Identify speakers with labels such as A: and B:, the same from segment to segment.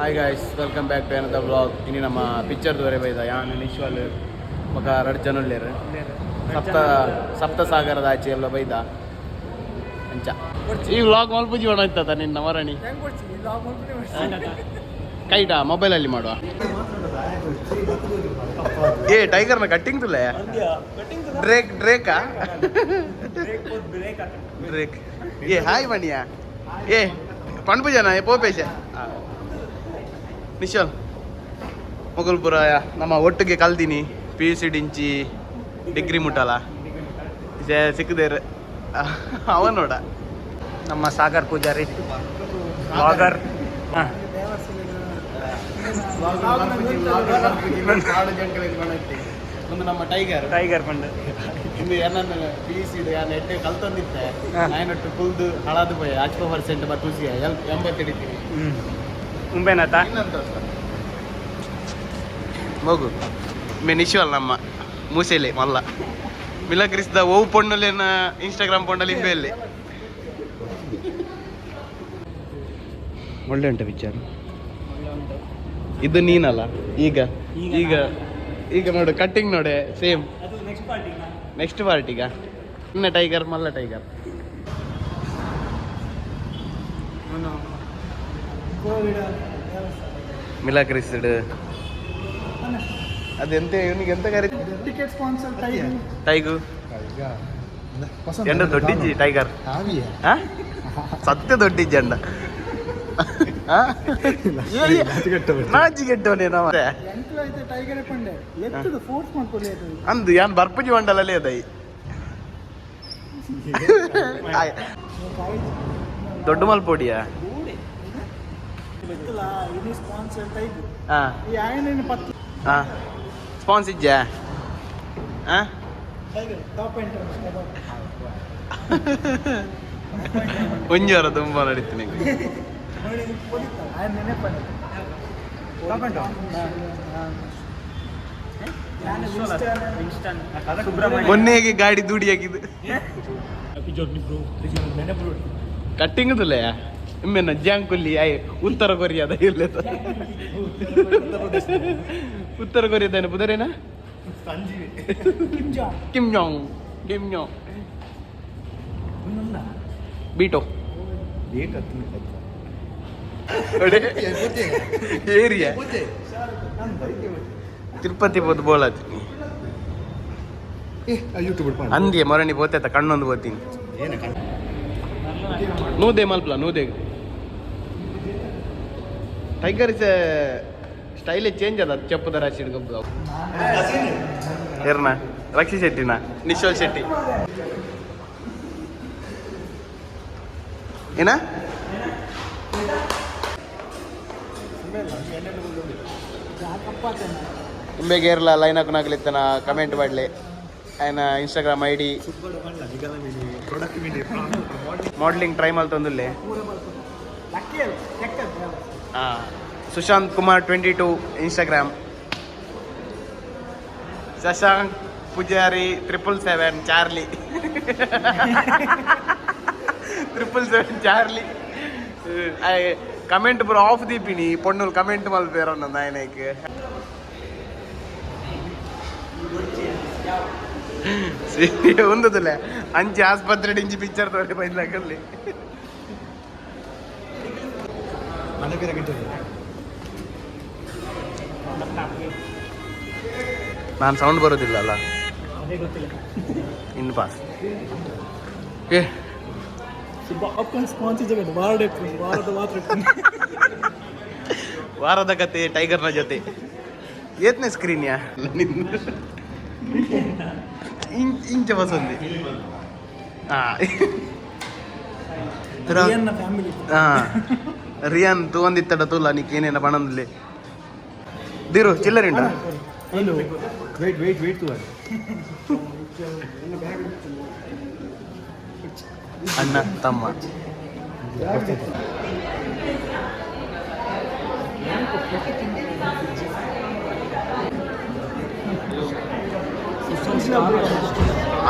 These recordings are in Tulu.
A: Hi guys, welcome back to another vlog. ಇನಿ ನಮ್ಮ ಪಿಕ್ಚರ್ ದೊರೆ ಬೈದ ಯಾನ್ ನಿಶ್ವಾಲ್ ಬೊಕ ರಡ್ಡ್ ಜನ ಉಲ್ಲೆರ್. ಸಪ್ತ ಸಪ್ತಸಾಗರದ ಆಚೆ ಎಲ್ಲ ಬೈದ ಅಂಚ ಈ ವ್ಲಾಗ್ ಮಲ್ಪುಜಿ ಇತ್ತದ ನಿನ್ನ ಮರಣಿ ಕೈಟಾ ಮೊಬೈಲಲ್ಲಿ ಮಾಡುವ. ಏ, ಟೈಗರ್ನ ಕಟ್ಟಿಂಗ್ ತುಲೆ ಡ್ರೇಕ್ ಡ್ರೇಕಾ ಡ್ರೇಕ್. ಏ, ಹಾಯ್ ಮಣಿಯ. ಏ, ಪಣ್ಪುಜನ ಪೋಪೇಶ ನಿಶಾಲ್ ಮೊಗಲ್ಪುರ ನಮ್ಮ ಒಟ್ಟಿಗೆ ಕಲ್ತೀನಿ. ಪಿಯುಸಿ ಡಿಂಚಿ ಡಿಗ್ರಿ ಮುಟ್ಟಲ್ಲ ಸಿಕ್ಕದೇರು ಅವ ನೋಡ.
B: ನಮ್ಮ ಸಾಗರ್ ಪೂಜಾರಿ ವ್ಲಾಗರ್.
A: ಒಂದು ನಮ್ಮ ಟೈಗರ್.
B: ಟೈಗರ್ ಪಂಡ್.
A: ಇಂದು ಏನನ್ನ ಪಿಯುಸಿ ಯಾನ್ ಎಡ್ಡೆ ಕಲ್ತೊಂದಿತ್ತೆ. ನಾಯನೊಟ್ಟು ಕುಲ್ದು ಹಳದು ಪೋಯೆ ಅಚ್ಪ ಪರ್ಸೆಂಟ್ ಬತ್ತೂಸಿ 80 ಹಿಡಿತೀನಿ.
B: ಉಂಬೇನಾತ.
A: ಇನ್ನಂತ ಮಗು ಮೇ ನಿಶ್ವಲ್ ನಮ್ಮ ಮೂಸೆಲೆ ಮಲ್ಲ ಮಿಲಕ್ರಿಸ್ದ ಓವು ಪೊಣ್ಣುಲೇನ ಇನ್ಸ್ಟಾಗ್ರಾಮ್ ಪೊಣ್ಣಲ್ಲಿ ಇಂಬೆಯಲ್ಲಿ ಒಳ್ಳೆ ಉಂಟು ಪಿಕ್ಚರ್ ಇದು. ನೀನಲ್ಲ ಈಗ ಈಗ ಈಗ ನೋಡು, ಕಟ್ಟಿಂಗ್ ನೋಡೆ, ಸೇಮ್.
B: ಅದು ನೆಕ್ಸ್ಟ್ ಪಾರ್ಟಿ.
A: ನೆಕ್ಸ್ಟ್ ಪಾರ್ಟಿಗ ಇನ್ನ ಟೈಗರ್ ಮಲ್ಲ ಟೈಗರ್ ಮಿಲಾಕ್ರಿಸ್ಡ್ ಅದೆಂತ ಇವನಿಗೆ ಎಂತ ಕರಿ
C: ಟಿಕೆಟ್ ಸ್ಪಾನ್ಸರ್ ಟೈಗರ್.
A: ಟೈಗು ಎಂಡ ದೊಡ್ಡಿಜ್ಜಿ ಟೈಗರ್. ಆ? ಸತ್ಯ ದೊಡ್ಡಿಜ್ಜಿ ಅಂಡ. ನಾಚಿಗೆಟ್ಟವನೇ ನಮ್ಮ.
C: ಎಂಕ್ಲು ಐತೆ ಟೈಗರ್ ಪಂಡೆ ಎತ್ತದು ಫೋರ್ಸ್ ಮಾಡ್ಕೊಳ್ಳಿ ಅದು.
A: ಅಂದು ಯಾನ್ ಬರ್ಪುಜಿ ಮಂಡಲಲ್ಲೇ ಅದೈ ದೊಡ್ಡ ಮಲ್ಪೊಡಿಯಾ.
C: ಗೊತ್ತಿಲ್ಲ, ಇದು ಸ್ಪಾನ್ಸರ್ ಟೈಗರ್.
A: ಹಾ.
C: ಈ ಆಯನ ಪತ್ತು.
A: ಹಾ, ಸ್ಪಾನ್ಸ್ ಇಜ್ಜಾ? ಹಾ.
C: Tiger top enter.
A: ಒಂಜಿ ವಾರ ತುಂಬ ನಡೀತೀನಿ.
C: ನೋಡಿ, ಪೊಲಿತ ಆಯನ ನೆನಪಂಡೆ ಟಾಪ್ ಎಂಟರ್.
A: ಮೊನ್ನೆಗೆ ಗಾಡಿ ದೂಡಿ ಹಾಕಿದ್ದು ಕಟ್ಟಿಂಗ್ ತುಲೆ ಇಮ್ಮೆನ ಜಾಂಕುಲ್ಲಿ ಆಯ್ ಉತ್ತರ ಕೊರಿಯಾದ ಇಲ್ಲ, ಉತ್ತರ ಕೊರಿಯಾದ ಪುದರೇನ?
C: Kim Jong.
A: Kim Jong, Kim Jong ಬೀಟೋ ಏರಿಯಾ ತಿರುಪತಿ ಬೋದು ಬೋಲಾತೀನಿ. ಅಂದಿಯೆ ಮೊರಣಿ ಬೋತೇತ ಕಣ್ಣೊಂದು ಬೋತೀನಿ ನೂದೆ ಮಲ್ಪಲ ನೂದೆ. ಟೈಗರ್ is ಸ್ಟೈಲೇ ಚೇಂಜ್ ಅದ. ಚೆಪ್ಪುದ ರಾಶಿ ಗೊಬ್ಬ ಏರ್ನ ರಕ್ಷಿ ಶೆಟ್ಟಿನ ನಿಶ್ವಲ್ ಶೆಟ್ಟಿ ಏನ ಇಂಬೆಗೇರ್ಲ ಲೈನ್ ಹಾಕುನಾಗ್ಲಿತ್ತನ ಕಮೆಂಟ್ ಮಾಡಲಿ. ಆಯ್ನ ಇನ್ಸ್ಟಾಗ್ರಾಮ್ ಐಡಿ ಮಾಡಲಿಂಗ್ ಟ್ರೈ ಮಲ್ತೊಂದುಲ್ಲೆ.
C: ಲಕ್ಕಿ ಅಲ್ಲ ಚೆಕ್.
A: ಹಾಂ, Sushant Kumar 22 Instagram, Shashank Poojary 777 Charlie, 777 Charlie. Comment ಪೂರ ಆಫ್ ದೀಪಿನಿ. ಪೊಣ್ಣುಲು ಕಮೆಂಟ್ ಮಲ್ಪೇರ ನಾಯನೈಕ್ ಉಂದದಲ್ಲ. ಅಂಚೆ ಆಸ್ಪತ್ರೆ ಇಂಚಿ ಪಿಕ್ಚರ್ ತೋರಿ ಬೈದ್ಲಾಕಲ್ಲಿ. ನಾನು ಸೌಂಡ್ ಬರೋದಿಲ್ಲ ಅಲ್ಲ.
B: ಅದೇ ಗೊತ್ತಿಲ್ಲ.
A: ಇನ್ನು ಪಾಸ್ ಏ.
C: ಸ್ಪಾನ್ಸರ್ ಜಗತ್ತು ವಾರ್ಡ್ ವಾರದ ಮಾತ್ರ.
A: ವಾರದ ಕತೆ ಟೈಗರ್ನ ಜೊತೆ ಏತ್ನೆ ಸ್ಕ್ರೀನ್ ಯಾ ಇಂಚ ಬಸಂದಿ. ಹಾ.
C: ಫ್ಯಾಮಿಲಿ.
A: ಹಾ, ರಿಯಾನ್ ತೂವಂದಿತ್ತಡ ತೂಲ ನೀಕ್ ಏನೇನ ಬಣಂದ್ಲಿ ದಿರು ಚಿಲ್ಲರೆ ಉಂಟಾ?
D: Wait, wait, wait.
A: ಅಣ್ಣ ತಮ್ಮ.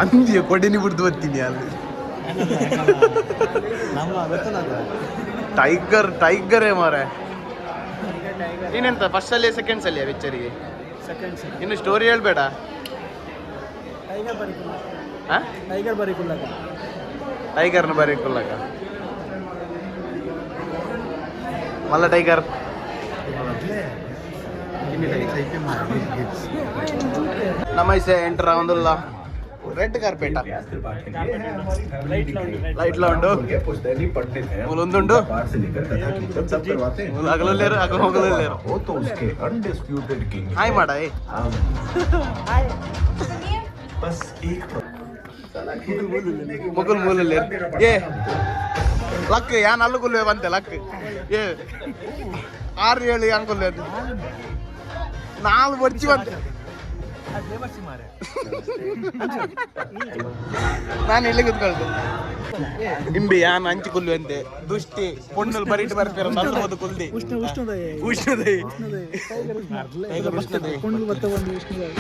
A: ಅಂದಿಯ ಕೊಡೆನಿ ಬಿಡ್ದು ಬರ್ತೀನಿ ಅಲ್ಲಿ.
D: ನಮ್ಮ ಗೊತ್ತಲ್ಲ.
A: ಟೈಗರ್ ಟೈಗರೇ ಮಾರೆ. ನೀನೆಂತ ಫಸ್ಟ್ ಅಲ್ಲಿ ಸೆಕೆಂಡ್ಸ್ ಅಲ್ಲಿ ಪಿಕ್ಚರಿಗೆ?
C: ಸೆಕೆಂಡ್ಸ್.
A: ಇನ್ನು ಸ್ಟೋರಿ ಹೇಳ್ಬೇಡ.
C: ಟೈಗರ್ ಬರಿಕುಲ್ಲ.
A: ಹಾ.
C: ಟೈಗರ್ ಬರಿಕುಲ್ಲಾಗ.
A: ಟೈಗರ್ನ ಬರೀ ಕುಲ್ಲಕ ಮಲ್ಲ ಟೈಗರ್. ನಮ್ಮ ಐಸೆ ಎಂಟರ್ ಒಂದುಲ್ಲ ರೆಡ್ ಕಾರ್ಪೆಟ್ ಲೈಟ್ ಉಂಡು. ಮೂಲೊಂದುಂಡು. ಮೂಲ ಅಗಲಲ್ಲೇರು ಅಗಲ ಹೋಗಲಲ್ಲೇರು.
E: हो तो उसके अनडिस्प्यूटेड किंग.
A: ಹಾಯ್ ಮಾಡ ಏ.
E: बस एक
A: ಮುಗುಲ್ ಮೂಲಲ್ಲಿ ಏ ಲಕ್ ಯಾನ್ ಅಲ್ಲು ಕುಲ್ವೆ ಬಂತೆ ಲಕ್ ಏ ಆರು ಏಳು ಯಾನ್ ಕುಲ್ವೆ ನಾಲ್ ಬಡ್ಚಿ ಬಂತೆ. ನಾನು ಇಲ್ಲಿ ಕುತ್ಕೊಳ್ತೆ ಇಂಬಿ ಯಾನ್ ಹಂಚಿ ಕುಲ್ವೆ ಅಂತೆ ದುಷ್ಟಿ ಪೊಣ್ಣುಲ್ ಬರಿಟ್ ಬರ್ತೀರ ನಲ್ಬೋದು ಕುಲ್ದಿ.
C: ಉಷ್ಣ ಉಷ್ಣದಯ.
A: ಉಷ್ಣದೈ.
C: ಟೈಗರ್ ಉಷ್ಣ.
A: ಟೈಗರ್ ಉಷ್ಣದೈ.
C: ಕೊಂಡು ಬತ್ತ ಒಂದು ಉಷ್ಣದಯ.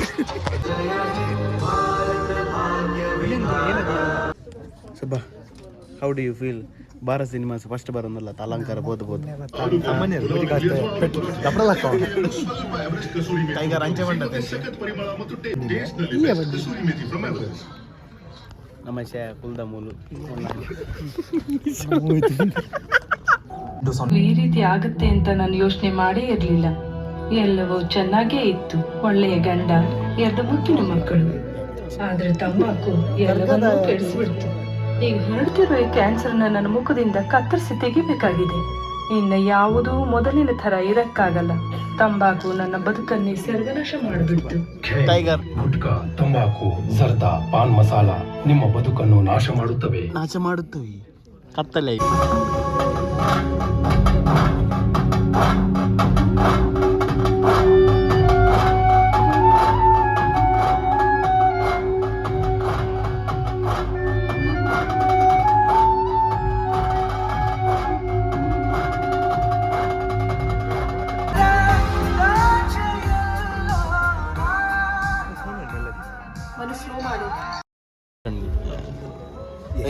A: Subba, how do you feel? Bharat cinemas first ಬರೋದಲ್ಲ ಅಲಂಕಾರ ಬೋದು ಬೋದು. ಟೈಗರ್ ಅಂಚೆ ಬಂಡತೆ. ನಮ್ಮ ಶೇ ಕುಲ್ದ ಮೂಲು.
F: ಈ ರೀತಿ ಆಗುತ್ತೆ ಅಂತ ನಾನು ಯೋಚನೆ ಮಾಡೇ ಇರಲಿಲ್ಲ. ಎಲ್ಲವೂ ಚೆನ್ನಾಗೇ ಇತ್ತು. ಒಳ್ಳೆಯ ಗಂಡ, ಎರಡು ಮುದ್ದಿನ ಮಕ್ಕಳು. ಆದ್ರೆ ತಂಬಾಕು ಎಲ್ಲವನ್ನೂ ಕೆಡಿಸ್ಬಿಡ್ತು. ಈಗ ಹರಡ್ತಿರೋ ಈ ಕ್ಯಾನ್ಸರ್ನ ನನ್ನ ಮುಖದಿಂದ ಕತ್ತರಿಸಿ ತೆಗಿಬೇಕಾಗಿದೆ. ಇನ್ನು ಯಾವುದೂ ಮೊದಲಿನ ಥರ ಇರಕ್ಕಾಗಲ್ಲ. ತಂಬಾಕು ನನ್ನ ಬದುಕನ್ನೇ ಸರ್ವನಾಶ ಮಾಡಿಬಿಡ್ತು.
A: ಟೈಗರ್.
G: ಗುಟ್ಕಾ, ತಂಬಾಕು, ಜರ್ದಾ, ಪಾನ್ ಮಸಾಲ ನಿಮ್ಮ ಬದುಕನ್ನು ನಾಶ ಮಾಡುತ್ತವೆ.
A: ನಾಶ ಮಾಡುತ್ತವೆ. ಕತ್ತಲೆ.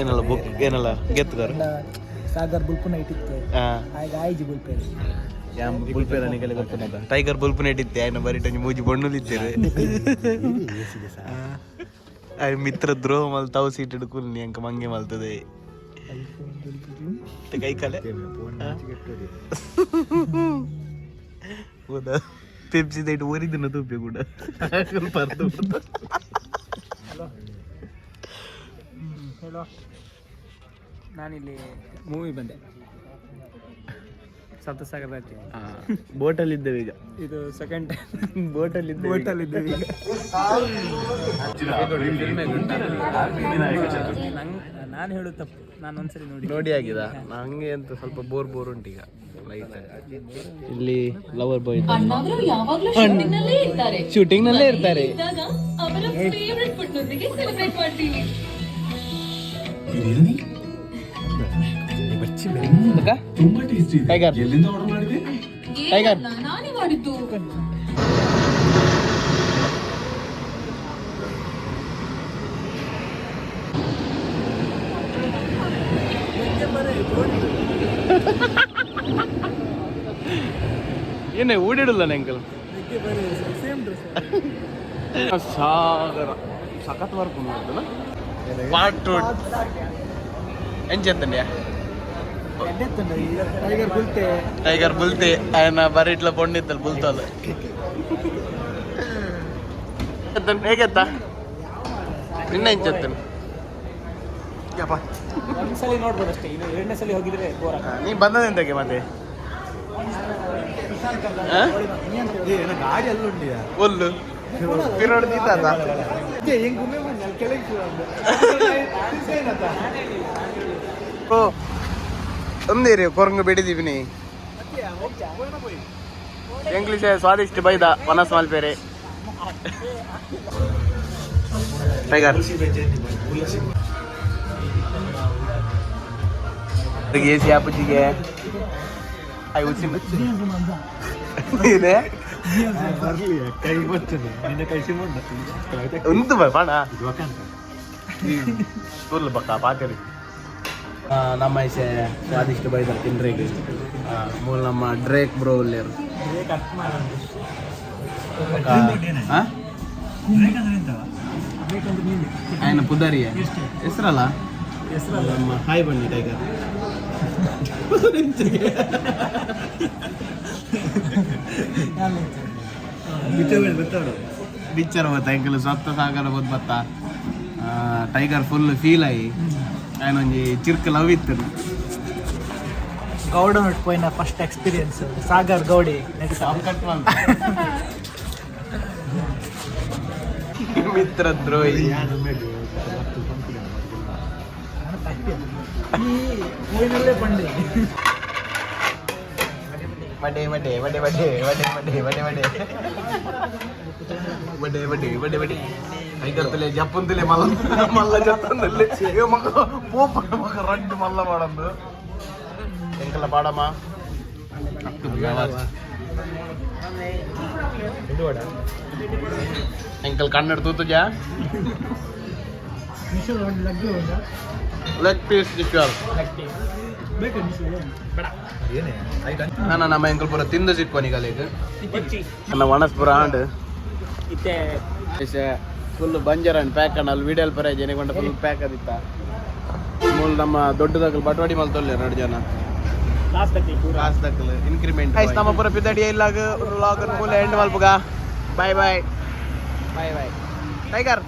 A: ಏನಲ್ಲ ಬುಕ್ ಏನಲ್ಲ ಗೆತ್ತುಗಾರ.
C: ಸಾಗರ್ ಬುಲ್ಪು ನೈಟ್ ಇತ್ತು. ಆಗ ಆಯ್ಜಿ ಬುಲ್ಪೇರು.
A: ಬುಲ್ಪೇರ ಗೊತ್ತದ ಟೈಗರ್ ಬುಲ್ಪು ನೆಟ್ಟಿತ್ತೆ ಆಯ್ನ ಬರೀ ಟಂಜಿ ಮೂಜಿ ಬಣ್ಣುಲಿತ್ತೇವೆ. ಆಯ್ ಮಿತ್ರ ದ್ರೋಹ ಮಲ್ ತಾವು ಸೀಟ್ ಹಿಡ್ಕುಲ್ ಅಂಕ ಮಂಗೆ ಮಲ್ತದೆ ಕೈ ಕಾಲೆ ಹೌದಾ ಪೆಪ್ಸಿ ದೈಟ್ ಓರಿದಿನ ತೂಪೆ ಕೂಡ ಪರ್ದು.
B: ಹೇಳೋ, ನಾನಿಲ್ಲಿ ಮೂವಿ ಬಂದೆ ಸಪ್ತಸಾಗರ.
A: ಬೋಟಲ್ಲಿ ಇದ್ದೇವೆ ಈಗ.
B: ಇದು ಸೆಕೆಂಡ್.
A: ಬೋಟಲ್ಲಿ ಇದ್ದೇವೆ.
B: ಬೋಟಲ್ಲಿ ಇದ್ದೇವೆ ಈಗ. ನಾನು ಹೇಳೋದು ತಪ್ಪು, ನಾನು ಒಂದ್ಸರಿ ನೋಡಿ
A: ನೋಡಿ ಆಗಿದೆ. ನಂಗೆ ಅಂತ ಸ್ವಲ್ಪ ಬೋರ್ ಬೋರ್ ಉಂಟು ಈಗ ಲೈಫ್. ಇಲ್ಲಿ ಲವರ್ ಬಾಯ್
F: ಅಣ್ಣಾವರು ಯಾವಾಗ್ಲೂ ಶೂಟಿಂಗ್ ನಲ್ಲೇ ಇರ್ತಾರೆ.
A: ಶೂಟಿಂಗ್ ನಲ್ಲೇ ಇರ್ತಾರೆ.
F: ಇದ್ದಾಗ ಅವರ ಫೇವರೆಟ್ ಫುಡ್ ನೊಂದಿಗೆ ಸೆಲೆಬ್ರೇಟ್ ಮಾಡ್ತೀವಿ.
G: ತುಂಬಾ ಟೇಸ್ಟಿ ಇದೆ.
A: ಟೈಗರ್.
G: ಎಲ್ಲಿಂದ ಆರ್ಡರ್ ಮಾಡಿದೆ?
A: ಟೈಗರ್.
F: ಏನಣ್ಣ, ನಾನೇ ಮಾಡಿದ್ದು.
A: ಏನೇ ಓಡಿಡಲ್ಲ ಅಂಕಲ್.
C: Same dress.
A: ಸಾಗರ ಸಖತ್ work ನೋಡ್ದಲ್ಲ. Part two ಎಂಚೆತ್ತಂಡ್ಯಾ?
C: Tiger ಬುಲ್ತೆ.
A: Tiger ಬುಲ್ತೆ ಆಯನ ಬರೀಟ್ಲ ಪೊಣ್ಣಿತ್ತಲ್ಲ ಬುಲ್ತಲ್ಲ ಹೇಗೆತ್ತ ನಿನ್ನ ಎಂಚೆತ್ತನ್ ಯಪ್ಪ.
B: ಒಂದ್ಸಲಿ ನೋಡ್ಬೋದು ಅಷ್ಟೇ. ಇನ್ನು ಎರಡನೇ ಸಲ ಹೋಗಿದ್ರೆ ಬೋರ್.
A: ನೀ ಬಂದದೆಂತಕ್ಕೆ ಮತ್ತೆ? ಆ?
D: ಗಾಡಿ ಅಲ್ಲ ಉಂಡಿಯಾ.
A: ಒಲ್ಲು ಪಿರೋಡ್ ದೀತಾತ.
C: ಹೆಂಗ್ ಗುಮ್ಮೆ ಬಂದ ಅಲ್ಲಿ ಕೆಳಗೆ.
A: ಓ ಒಂದೇರಿ ಕೊರಂಗು ಬಿಡಿದೀವಿ. ಇಂಗ್ಲಿಷ್ ಸ್ವಾದಿಷ್ಟ ಬೈದ ವನಸ್ ಮಲ್ಪೇರೆ ಟೈಗರ್ ಎ ಸಿ ಆಪುಜಿಗೆ I ಉಚಿನ ಇದೆ.
D: ಬರ್ಲಿ ಕೈ ಬರ್ತದೆ ನಿನ್ನ ಕೈ ಸಿಮುಂಡ.
A: ಉಂತು ಬಾ ತುರ್ಲು ಬಕ್ಕ ಪಾತೆರಿ. ನಮ್ಮ ಐಸೆ ಸ್ವಾದಿಷ್ಟ ಬೈದಾರ ತಿನ್ರಿಗೆ. ಮೂಲ ನಮ್ಮ ಡ್ರೇಕ್ ಬ್ರೋ ಉಲ್ಲೇರು. ఆయన ಪುದಾರಿಯ ಹೆಸರಲ್ಲ? ನಮ್ಮ ಹಾಯ್ ಬನ್ನಿ ಟೈಗರ್. ಪಿಕ್ಚರ್ ಬತ್ತ ಎಂಕಲ್ ಸಪ್ತ ಸಾಗರ ಬೋದ್ ಬತ್ತ. Tiger full feel ಆಯಿ. ఆయన ಒಂಜಿ ಚಿರ್ಕ್ ಲವ್ ಇತ್ತು.
C: ಗೌಡ ಪೋಯಿನ ಫಸ್ಟ್ ಎಕ್ಸ್ಪೀರಿಯನ್ಸ್ ಸಾಗರ್ ಗೌಡಿ.
A: ಮಿತ್ರ ದ್ರೋಹಿ.
C: ಪಂಡೆ.
A: ವಡೆ ವಡೆ ವಡೆ ವಡೆ ವಡೆ ವಡೆ ವಡೆ ವಡೆ ವಡೆ ವಡೆ ವಡೆ ವಡೆ. ಟೈಗರ್ ತಲೆ ಜಪ್ಪಂತಲೆ ಮಲ್ಲ ಮಲ್ಲ ಜತ್ತಂದಲ್ಲಿ ಮಗ ಪೋಪ ಮಗ ರಡ್ಡು ಮಲ್ಲ ಮಾಡಂದು ಎಂಕಲ್ಲ ಪಾಡಮ್ಮ. ಎಂಕಲ್ ಕನ್ನಡ ತೂತುಜಾ. ಲೆಗ್ ಪೀಸ್ ನಿಶ್ವಾಲ್. ನಾನು ನಮ್ಮ ಎಂಕಲ್ ಪೂರ ತಿಂದು ಸಿಕ್ಕೋನಿಗಲೇಗ ನನ್ನ ಒಣಸ್ಪುರ ಆಂಡ್
B: ಇತ್ತೆ.
A: ಫುಲ್ ಬಂಜರ್ ಅಂಡ್ ಪ್ಯಾಕ್ ಅಣ್ಣ. ಅಲ್ಲಿ ವಿಡಿಯೋ ಪರ ಜನ ಫುಲ್ ಪ್ಯಾಕ್ ಅದಿತ್ತ. ಮೂಲ ನಮ್ಮ ದೊಡ್ಡದಾಗಲ್ ಬಟವಾಡಿ ಮಲ್ತೊಲ್ಲೆ ಎರಡು ಜನ.
B: ಲಾಸ್ಟ್ ತಕ್ಕಿ ಪೂರ.
A: ಕಾಸ್ ದಕ್ಕಲ್ ಇನ್ಕ್ರಿಮೆಂಟ್. ನಮ್ಮ ಪೂರ ಪಿದಡಿ ಇಲ್ಲಾಗ vlog full end ಮಲ್ಪುಗ. Bye bye bye bye tiger.